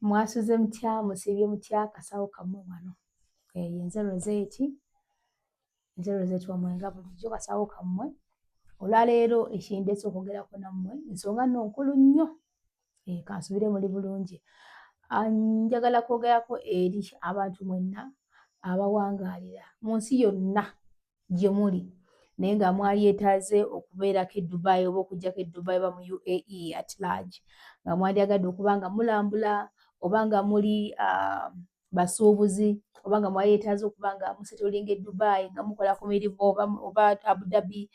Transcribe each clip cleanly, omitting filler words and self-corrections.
Mwasuze mutya, musiibye mutya? Kasawo kammwe wano. Ye nze Rosette, nze Rosette wammwe nga bulijjo, kasawo kammwe. Olwaleero ekindeese okwogerako nammwe nsonga nno nkulu nnyo, kansuubire muli bulungi. Njagala kwogerako eri abantu mwenna abawangaalira mu nsi yonna gye muli naye nga mwalyetaaze okubeerako e Dubai oba okujjako e Dubai oba mu UAE at large, nga mwandyagadde okuba nga mulambula oba nga muli basuubuzi oba nga mwalyetaaze okuba nga musettlinga e Dubai nga mukola ku mirimu oba Abu Dhabi,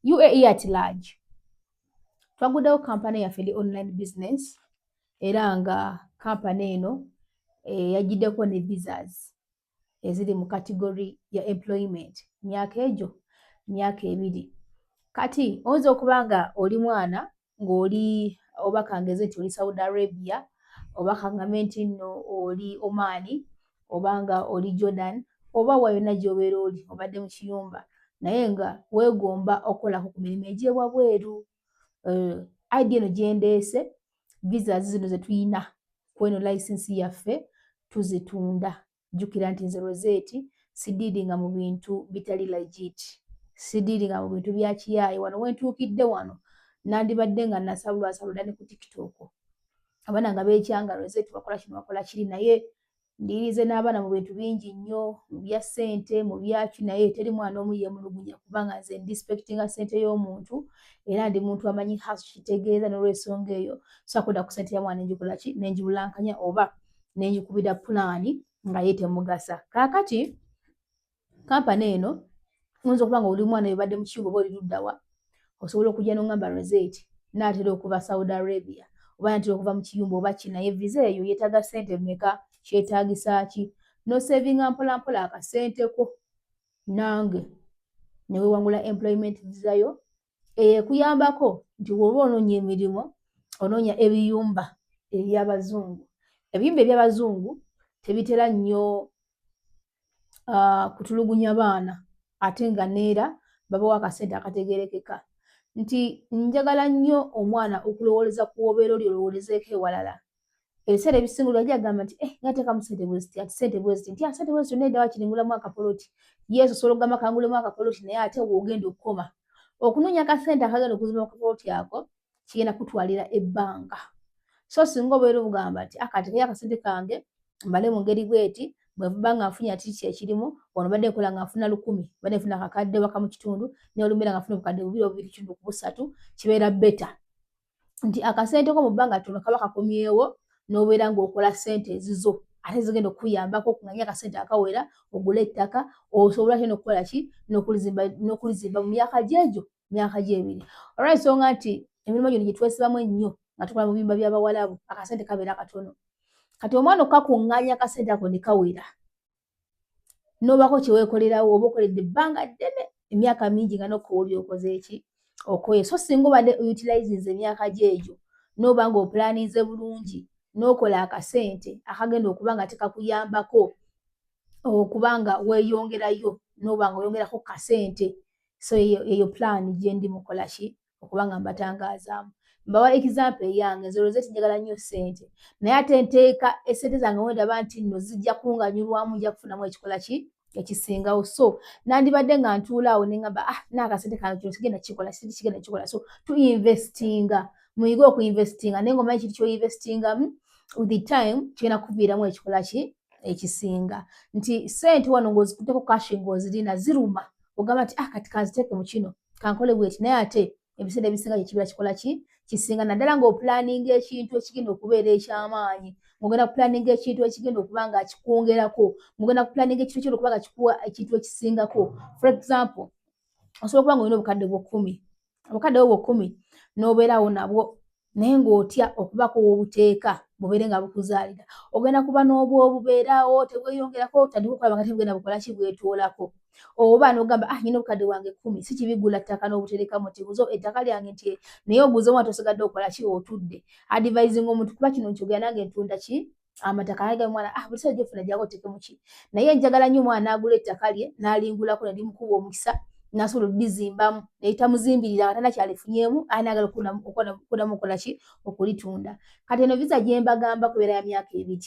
UAE at large. Twaguddewo kampani yaffe eri online business, era nga kampani eno yajjiddeko ne visas eziri mu category ya employment, myaka egyo myaka 2. Kati oyinza okuba nga oli mwana ng'oli oba kangeze nti oli Saudi Arabia, oba kangambe nti nno oli Oman, oba nga oli Jordan, oba wa yonna gy'obeera oli obadde mu kiyumba naye nga weegomba okukolako ku mirimu egy'ewabweru. Idea eno gye ndeese, visas zino ze tuyina ku eno license yaffe tuzitunda. Jjukira nti nze Rosette sidealinga mu bintu bitali legit, sidealinga mu bintu bya kiyaaye. Wano we ntuukidde wano nandibadde nga nasabulwasabula ne ku TikTok, abaana nga beekyanga, "Rosette wakola kino, wakola kiri," naye ndiirize n'abaana mu bintu bingi nnyo, mu bya ssente, mu byaki, naye teri mwana omu yeemulugunya, kubanga nze ndisipectinga ssente y'omuntu era ndi muntu amanyi hustle kitegeeza. N'olwensonga eyo so akudda ku ssente ya mwana nenjikola ki, nenjibulankanya oba nenjikubira pulaani nga ye temugasa. Kaakati kampani eno, oyinza okuba nga oli mwana ebadde mu kiyumba oba oli luddawa, osobola okujja n'oŋŋamba, "Rosette, naatera okuva Saudi Arabia oba naatera okuva mu kiyumba oba ki, naye visa eyo yeetaaga ssente mmeka? Kyetaagisa ki?" N'osavinga mpola mpola akasente ko nange ne weewangula employment visa yo ekuyambako nti bw'oba onoonya emirimu, onoonya ebiyumba eby'abazungu. Ebiyumba eby'abazungu tebitera nnyo kutulugunya baana, ate nga neera babawa akasente akategeerekeka. Nti njagala nnyo omwana okulowooleza ku wobeera oli, olowoolezeeko ewalala. Ebiseera ebisinga olwajja agamba nti, "Eh, ngateekamu sente bwe ziti, ati sente bwe ziti," nti, "Ah, sente bwe ziti nedda, wakiri ngulamu akapoloti." Yes, osobola okugamba kangulemu akapoloti, naye ate w'ogenda okukoma okunoonya akasente akagenda okuzimba akapoloti ako kigenda kutwalira ebbanga. So singa obeera ogamba nti akatekeyo akasente kange mbale mu ngeri bweti, bwe mba nga nfunye ati ki ekirimu wano, badde nkola nga nfuna 1000, badde nfuna kakadde waka mu kitundu, naye olubeera nga nfuna obukadde bubiri oba bubiri kitundu ku busatu, kibeera better nti akasente ko mu bbanga ttono kaba kakomyewo n'obeera ng'okola ssente ezizo ate zigenda okukuyambako okunganya akasente akawera ogule ettaka, osobola ate n'okukola ki, n'okulizimba mu myaka gyegyo, myaka gyebiri. Olw'ensonga nti emirimu gino gye twesibamu ennyo nga tukola mu biyumba by'abawalabu, akasente kabeera katono. Kati omwana okukakuŋŋaanya akasente ako ne kawera n'obaako kye weekolerawo, oba okoledde ebbanga ddene, emyaka mingi, nga n'okkowa okoze eki, okoye. So singa obadde utilizinze emyaka gyegyo n'oba ng'opulaninze bulungi n'okola akasente akagenda okuba nga tekakuyambako okuba nga weeyongerayo n'oba nga oyongerako kasente. So eyo plan gye ndi mukola ki, okuba nga mbatangaazaamu. Mbawa example eyange. Nze Rosette njagala nnyo ssente, naye ate nteeka essente zange wendaba nti nno zijja kunganyulwamu, nja kufunamu ekikola ki, ekisingawo. So nandibadde nga ntuula awo ne ŋŋamba, "Ah, naakasente kange kino kigenda kikola, kigenda kikola." So tuinvestinga, muyige okuinvestinga, naye ng'omanyi kintu ky'oinvestingamu, with the time kigenda kuviiramu ekikola ki, ekisinga. Nti ssente wano ng'ozikutteko cash ng'ozirina ziruma, ogamba nti, "Ah, kati kanziteeke mu kino, kankole bweti," naye ate ebiseera ebisinga kyekibeera kikola ki, kisinga, naddala ng'opulaninga ekintu ekigenda okubeera ekyamaanyi, ng'ogenda kupulaninga ekintu ekigenda okuba nga kikwongerako, ng'ogenda kupulaninga ekintu ekigenda okuba nga kikuwa ekintu ekisingako. For example, osobola okuba ng'olina obukadde bw'okkumi, obukadde bwo bw'okkumi n'obeerawo nabwo, naye ng'otya okubaako w'obuteeka bubeere nga bukuzaalira. Ogenda kuba n'obwobubeerawo tebweyongerako, otandika okulaba nga tebugenda bukola ki, bwetoolako. Oba n'ogamba, "Ah, nyina obukadde bwange 10, si kibigula ttaka n'obuterekamu nti guzo ettaka lyange," nti naye oguzemu ate osigadde okola ki, otudde. Advising omuntu, kuba kino nkyogera nange ntunda ki, amataka, naye omwana, ah, buli sente gyofuna gyako oteekemu ki, naye njagala nnyo omwana n'agula ettaka lye n'alingulako ne limukuba omukisa. Nasobola olizimbamu naye tamuzimbirira nga tana kyalifunyeemu, anagala okuddamu okukola ki? Okulitunda. Kati eno visa gyembagamba kubeera ya myaka 2.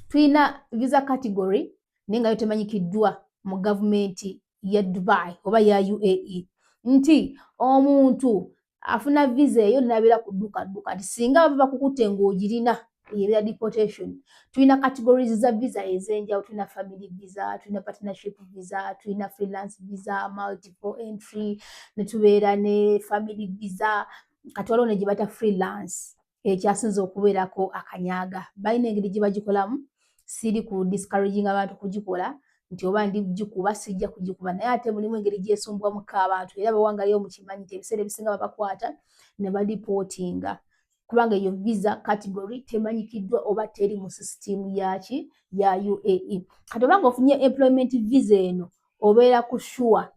Tulina visa category naye nga yo temanyikiddwa mu gavumenti ya Dubai oba ya UAE, nti omuntu afuna visa eyo nabeera ku dduka dduka, nti singa baba bakukutte ng'ogirina, ebeera deportation. Tulina categories za visa ez'enjawulo. Tulina family visa, tulina partnership visa, tulina freelance visa, multiple entry, ne tubeera ne family visa. Kati waliwo ne gye bayita freelance, ekyasinze okubeerako akanyaga. Balina engeri gye bagikolamu. Siri ku discouraging abantu kugikola nti oba ndi gikuba, sijja kugikuba, naye ate mulimu engeri gyesumbwamuko abantu, era bawangaliyo mukimanyi nti ebiseera ebisinga babakwata ne badeportinga, kubanga eyo visa category temanyikiddwa oba teri mu sisitimu yaki? Ya UAE. Kati obanga ofunye employment visa eno, obeera ku sure,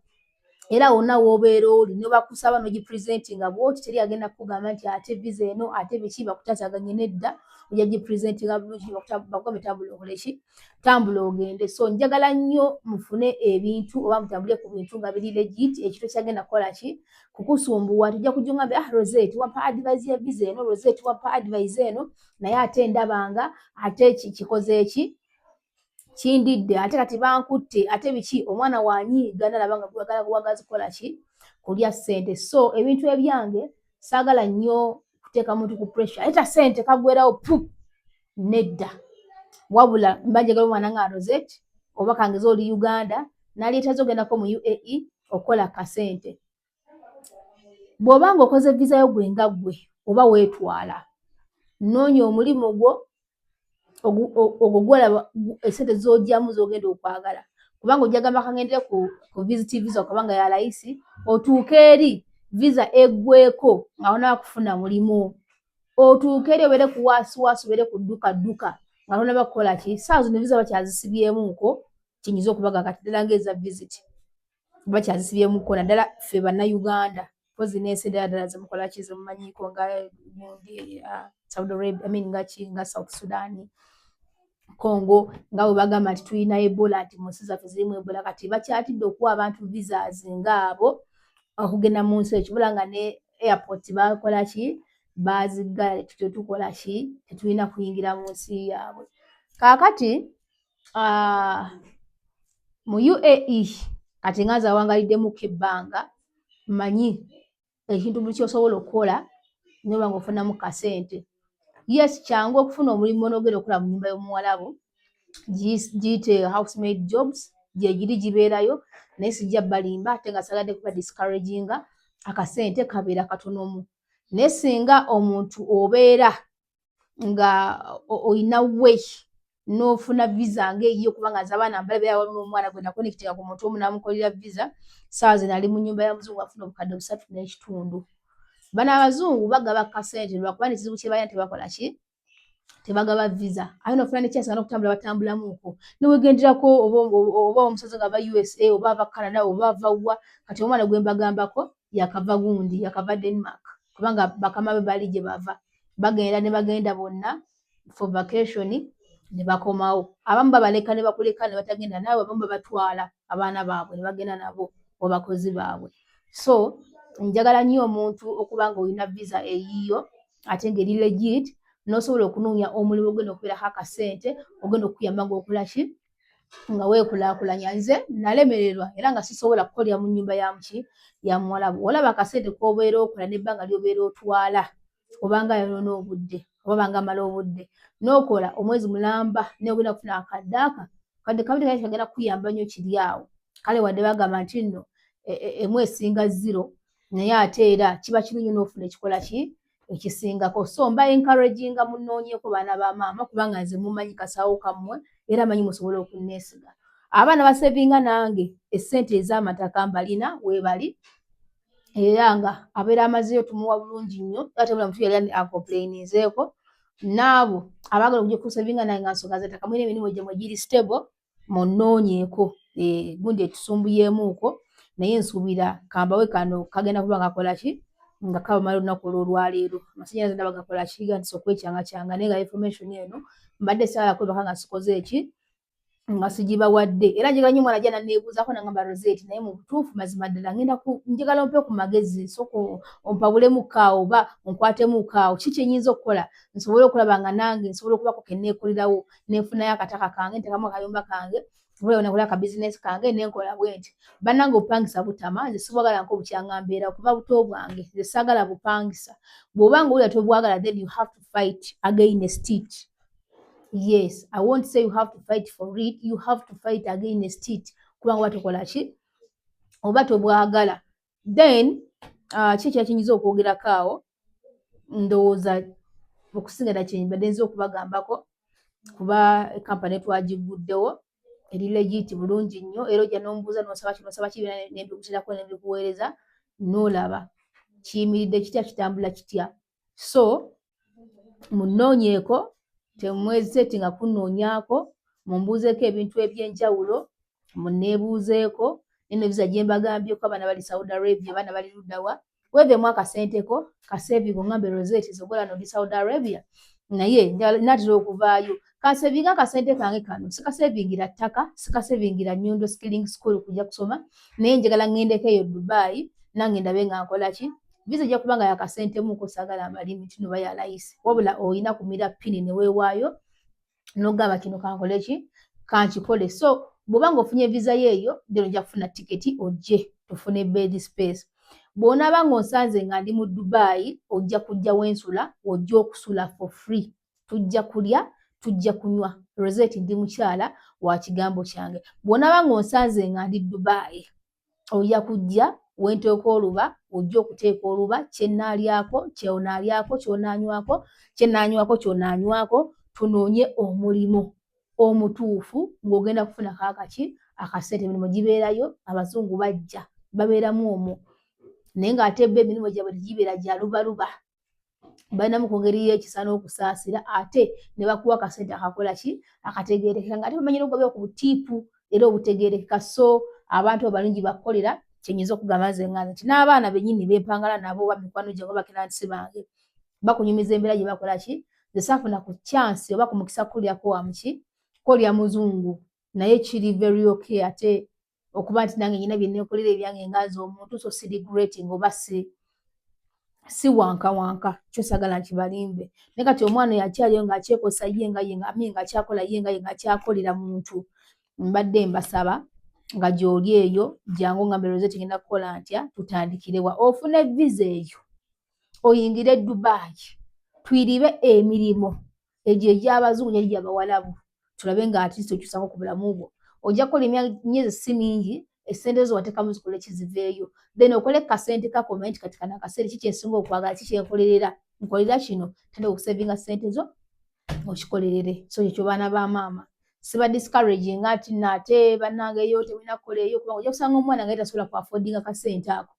era wonna w'obeera oli ne bakusaba n'ogipresentinga bwoti, teri agenda kukugamba nti ate visa eno ate biki, bakutaataganye. Nedda, ojja gipresentinga bulungi, bakugambe tambula okole ki? Tambula ogende. So njagala nnyo mufune ebintu oba mutambule ku bintu nga biri legit. Ekintu kyagenda kukola ki? Kukusumbuwa. Tujja kujja ngambe, "Ah, Rosette wampa advice ya visa eno, Rosette wampa advice eno, naye ate ndabanga ate kikoze eki kindidde, ate kati bankutte, ate biki?" Omwana wanyiiga nalaba nga gwagala wagazi kukola ki? Kulya ssente. So ebintu ebyange saagala nnyo kuteeka muntu ku pressure, leeta ssente kagwerawo pu, nedda. Wabula mba njagala omwana nga Rosette oba kangeze oli Uganda naleetazo ogendako mu UAE okukola kasente. Bw'oba nga okoze visa yo gwe nga ggwe oba weetwala, noonya omulimu gwo ogwo gwolaba esente z'ogyamu z'ogenda okwagala, kubanga ojja gamba kaŋŋendere ku visit visa kubanga ya layisi. Otuuke eri visa eggweko nga tonaba kufuna mulimu, otuuke eri obeere ku waasiwaasi, obeere ku dduka dduka nga tonaba kukola ki. Ssaawa zino visa bakyazisibyemuuko, kiyinza okubaga kati ddala ng'eza visit bakyazisibyemuko, naddala ffe Bannayuganda. Mpozi n'ensi endala ddala zemukola ki? Zemumanyiiko nga gundi Saudi Arabia, I mean nga ki, nga South Sudan, Congo, nga bwe bagamba nti tulina Ebola, nti mu nsi zaffe zirimu Ebola. Kati bakyatidde okuwa abantu visas ng'abo okugenda mu nsi ekyo, nga ne airport bakola ki? Baziggala. Tetukola ki? Tetulina kuyingira mu nsi yaabwe. Kaakati mu UAE, kati nga nze awangaliddemuko ebbanga, mmanyi ekintu buli ky'osobola okukola noba ng'ofunamu kasente. Yes, kyangu okufuna omulimu n'ogenda okukola mu nnyumba y'omuwalabu, giyite housemaid jobs, gyegiri gibeerayo, naye sijja balimba ate nga sagadde kuba discouraginga, akasente kabeera katonomu. Naye singa omuntu obeera nga oyina way n'ofuna visa ng'eyiyo, kubanga nze abaana mbalabira wamu n'omwana gwe naconnectinga ku muntu omu n'amukolera visa, ssaawa zino ali mu nnyumba ya muzungu, afuna 3,500. Bano abazungu bagaba kasente lwakuba n'ekizibu kye balina, tebakola ki? Tebagaba visa. Ate n'ofuna nekyasanga n'okutambula batambulamuuko newegenderako oba omusaze nga ava USA oba ava Canada oba ava wa. Kati omwana gwe mbagambako yakava gundi, yakava Denmark, kubanga bakama be bali gye bava bagenda ne bagenda bonna for vacation ne bakomawo. Abamu babaleka ne bakuleka ne batagenda naawe, abamu babatwala abaana baabwe ne bagenda nabo obakozi baabwe. So njagala nnyo omuntu okuba nga olina visa eyiyo ate ng'eri legit, n'osobola okunoonya omulimu ogenda okubeerako akasente ogenda okukuyamba ng'okola ki? Nga weekulaakulanya. Nze nalemererwa era nga sisobola kukolera mu nnyumba ya muki? Ya muwalabu. Olaba akasente k'obeera okola n'ebbanga ly'obeera otwala, obanga yonoona obudde oba banga amala obudde n'okola omwezi mulamba naye ogenda kufuna akadde aka kadde kabiri kali kagenda kukuyamba nnyo kiri awo. Kale wadde bagamba nti nno emu esinga zero, naye ate era kiba kirungi n'ofuna ekikola ki? Ekisingako. So mba encouraginga munoonyeeko baana ba maama, kubanga nze mumanyi kasawo kammwe era manyi musobola okunneesiga. Abaana basevinga nange essente ez'amataka mbalina weebali, era nga abeera amazeeyo tumuwa bulungi nnyo, era tebula muntu yali acomplaininzeeko. N'abo abaagala okujja okusevinga nange nga nsonga z'ettaka, mulina emirimu gyammwe giri stable, munnoonyeeko. Gundi etusumbuyeemuuko, naye nsuubira kambawe kano kagenda kuba gakola ki? Nga kabamala olunaku olw'olwaleero. Amasannyalaze ndaba gakola ki? Gandise okwekyangakyanga, naye nga information eno mbadde saagala kwebaka nga sikoze eki. Nga sigibawadde, era njagala nnyo omwana ajja nanneebuuzaako nangamba, "Rosette, naye mu butuufu mazima ddala ngenda njagala ompe ku magezi, sooka ompabulemuko awo oba onkwatemuko awo. Ki kyenyinza okukola nsobole okulaba nga nange nsobola okubako ke neekolerawo, nenfunayo akataka kange, nteekamu akayumba kange, oba nakola akabizinesi kange, nenkola bwe nti?" Bannange, obupangisa butama. Nze sibwagala nko bukyanga mbeera okuva buto bwange. Nze saagala bupangisa. Bw'oba nga owulira tobwagala, then you have to fight against it. Yes, I won't say you have to fight for it, you have to fight against it, kubanga oba tokola ki, oba tobwagala. Then ki ekira kyenyinza okwogerako awo? Ndowooza okusinga ddala kyembadde nza okubagambako, kuba kampani twagiguddewo eri legit bulungi nnyo, era ojja n'omubuuza n'osaba kino, osaba ki, nembikuterako nembikuweereza, n'olaba kiyimiridde kitya, kitambula kitya. So munoonyeeko, temwezetinga kunoonyaako, mumbuuzeeko ebintu ebyenjawulo, munneebuuzeeko neno visa gye mbagambyeko. Abaana bali Saudi Arabia, abaana bali luddawa, weeveemu akasenteko kasevinga, oŋŋambe, "Rosette, sogola no ndi Saudi Arabia, naye natera okuvaayo, kansevinga akasente kange kano. Sikasevingira ttaka, sikasevingira Nyundo Skilling School kujja kusoma, naye njagala ŋŋendeko eyo Dubai, nange ndabe nga nkola ki." Visa ejja kuba nga yakasentemuko, saagala mbalimi tino bayalayisi, wabula olina kumira pini ne weewaayo n'ogamba, "Kino kankole ki, kankikole." So bw'oba ng'ofunye visa yeeyo, then ojja kufuna tiketi ojje tufune bed space. Bw'onaaba ng'onsanze nga ndi mu Dubai, ojja kujja wensula, ojja okusula for free, tujja kulya, tujja kunywa. Rosette ndi mukyala wa kigambo kyange. Bw'onaaba ng'onsanze nga ndi Dubai, ojja kujja wenteeka oluba, ojja okuteeka oluba, kyenaalyako kyonaalyako, kyonaanywako kyenaanywako, kyonaanywako, tunoonye omulimu omutuufu ng'ogenda kufuna kaakaki akasente. Emirimu gibeerayo, abazungu bajja babeeramu omwo, naye ng'ate bo emirimu gyabwe tegibeera gya lubaluba, balinamu ku ngeri y'ekisa n'okusaasira, ate ne bakuwa akasente akakola ki, akategeerekeka, ng'ate bamanyi n'okugabira ku butiipu era obutegeerekeka. So abantu abo balungi bakukolera. Kyenyinza okugamba nze nga nti n'abaana bennyini bempangala nabo, oba mikwano gyange oba clients bange, bakunyumiza embeera gye bakola ki. Nze saafuna ku chance oba ku mukisa kulyako wamuki kolya muzungu, naye kiri very okay ate okuba nti nange nyina bye neekolera ebyange nga nze omuntu, so si regretting oba si wanka wanka kyo saagala nkibalimbe. Naye kati omwana yakyaliyo ng'akyekosa ye nga ye nga ng'akyakola ye nga ye ng'akyakolera muntu, mbadde mbasaba nga gy'oli eyo, jangu ngambe, "Rosette, ngenda kukola ntya? Tutandikirewa?" Ofune visa eyo, oyingire Dubai, tuyiribe emirimu egyo egy'abazungu gyali gy'abawalabu, tulabe nga at least okyusako ku bulamu bwo. Ojja kukola emyezi si mingi, essente zo wateekamu zikole kiziveeyo, then okole kasente kako, omanye nti kati kano akaseera ki kyensinga okwagala, ki kyenkolerera, nkolera kino. Tandika okusevinga ssente zo okikolerere. So kyekyo, baana ba maama, siba discouraging nti naate bannange eyo temulina kukola eyo, kubanga ojja kusanga omwana nga ye tasobola ku affordinga kasente ako,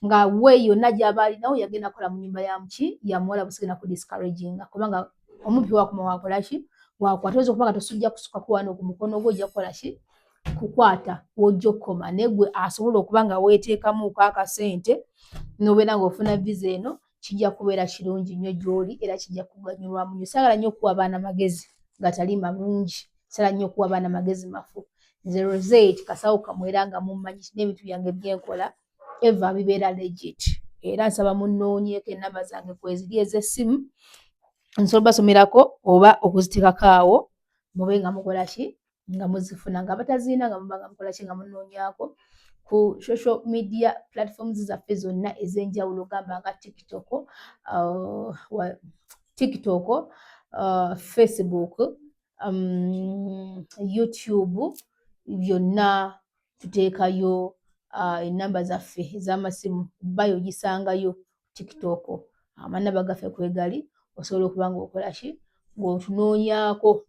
nga we yonna gy'aba alinawo yagenda kukola mu nyumba ya muki, ya muwala. Busigenda ku discouraginga, kubanga omumpi wakoma wakola ki, wakwata. Oyinza okuba nga tosujja kusukako wano ku mukono gwo, ojja kukola ki, kukwata wojja okukoma. Naye gwe asobola okuba nga weeteekamuuko akasente n'obeera ng'ofuna visa eno, kijja kubeera kirungi nnyo gy'oli era kijja kuganyulwamu nnyo. Saagala nnyo okuwa abaana magezi gatali malungi, saagala nnyo okuwa abaana magezi mafu. Nze Rosette Kasawo Kamwera, nga mummanyi n'ebintu byange byenkola eva bibeera legit, era nsaba munnoonyeeko. Ennamba zange kweziri ez'essimu, nsobola obasomerako oba okuziteekako awo, mube nga mukola ki, nga muzifuna, nga batazirina nga muba nga mukola ki, nga munoonyaako ku social media platforms zaffe zonna ez'enjawulo, gamba nga TikTok, Facebook, YouTube, byonna tuteekayo ennamba zaffe ez'amasimu. Bayo ogisangayo TikTok, amanamba gaffe kwegali, osobola okuba ng'okola ki, ng'otunoonyaako,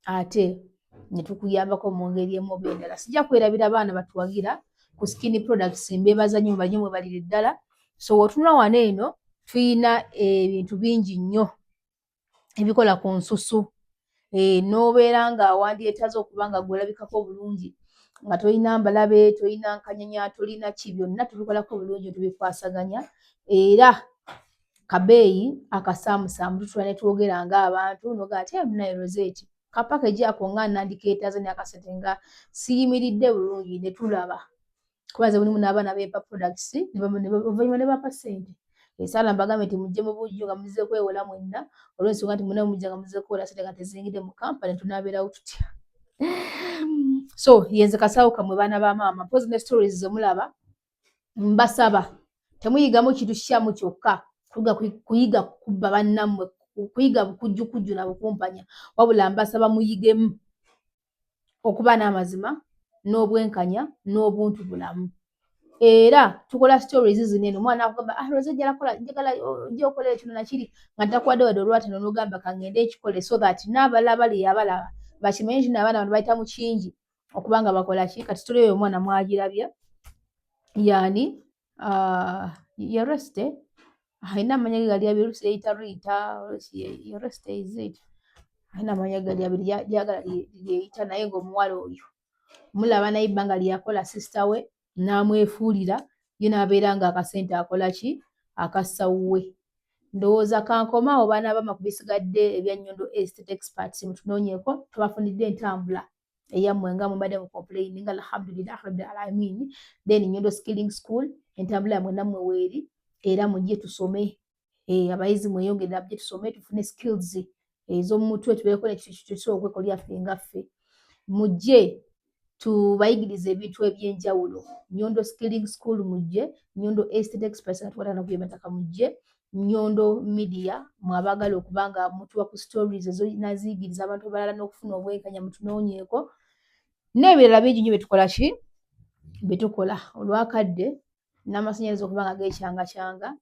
ate ne tukuyambako mu ngeri emu oba endala. Sijja kwerabira baana batuwagira ku skin products, mbeebaza nnyo, mubanyo mwebalire ddala. So w'otunula wano eno, tuyina ebintu bingi nnyo ebikola ku nsusu, n'obeera nga wandyetaaze okuba nga gwe olabikako obulungi, nga tolina mbalabe, tolina nkanyanya, tolina ki, byonna tubikolako bulungi, tubikwasaganya, era kabeeyi akasaamusaamu. Tutula ne twogera ng'abantu, nogaa ati, "Munaye Rosette, Ka package ako nga nandikeetaaze, naye akasente nga siyimiridde bulungi. Ne tulaba kuba ze mulimu n'abaana bempa products, oluvannyuma ne bampa ssente. Esaala mbagambe nti mujje mu bujju nga muzze kwewola mwenna, olw'ensonga nti mwenna mujja nga muzze kwewola ssente nga teziyingidde mu kampani, tunaabeerawo tutya? So yenze kasawo kammwe, baana ba maama. Mpozi ne stories ze mulaba, mbasaba temuyigamu kintu kikyamu kyokka kuyiga kubba bannammwe, kuyiga bukujjukujju na bukumpanya, wabula mbasaba muyigemu okuba n'amazima n'obwenkanya n'obuntu bulamu. Era tukola stories zino eno, omwana akugamba, "Ah, Rose, njagala njagala ojja okola ekino nakiri," nga ntakuwadde wadde olwatano, n'ogamba, "Kangende ekikole," so that n'abalala bali abalaba bakimanye nti n'abaana bano bayita mu kingi okuba nga bakola ki. Kati story oyo omwana mwagirabye, yani Yereste, alina amanya ge gali abiri, oluusi yeeyita Rita, oluusi Yereste. Is it alina amanya ge gali abiri lyagala lyeyita, naye ng'omuwala oyo mulaba naye ebbanga lyeyakola sister we n'amwefuulira ye, n'abeera nga akasente akola ki, akassa wuwe. Ndowooza kankomaawo, baana bama. Ku bisigadde ebya Nyondo Estate Experts, mutunoonyeeko, tubafunidde entambula eyammwe nga mubadde mu complaining, alhamdulillah rabbil alamin. Then Nyondo Skilling School, entambula yammwe nammwe weeri, era mujje tusome. Abayizi mweyongerera, mujje tusome, tufune skills ez'omu mutwe, tubeereko nekintu tusobola okwekolera ffe nga ffe. Mujje tubayigirize ebintu ebyenjawulo. Nyondo Skilling School mujje, Nyondo Estate Experts nga tukwatagana ku byemataka mujje, Nyondo Media mwabaagala okuba nga mutuwa ku stories ezonaziyigiriza abantu abalala n'okufuna obwenkanya, mutunoonyeeko, n'ebirala bingi nnyo byetukola ki, byetukola. Olwakadde n'amasannyalaze okuba nga geekyangakyanga,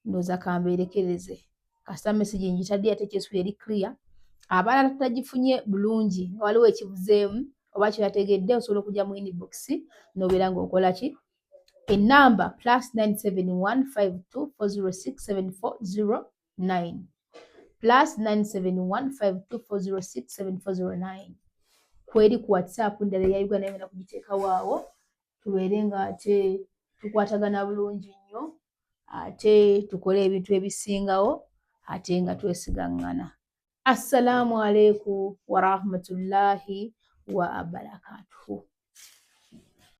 ndowooza kambeerekereze. Kasita message ngitadde, ate kyensuubira eri clear. Abalala tutagifunye bulungi nga waliwo ekibuzeemu oba kyeyategedde, osobola okujja mu inbox n'obeera ng'okola ki, enamba +971524067409, +971524067409 kweri ku WhatsApp. Ndala eya Uganda naye ngenda kugiteekawo awo, tubeere nga ate tukwatagana bulungi nnyo, ate tukole ebintu ebisingawo, ate nga twesigaŋŋana. Assalaamu aleikum warahmatullahi wa barakatuhu.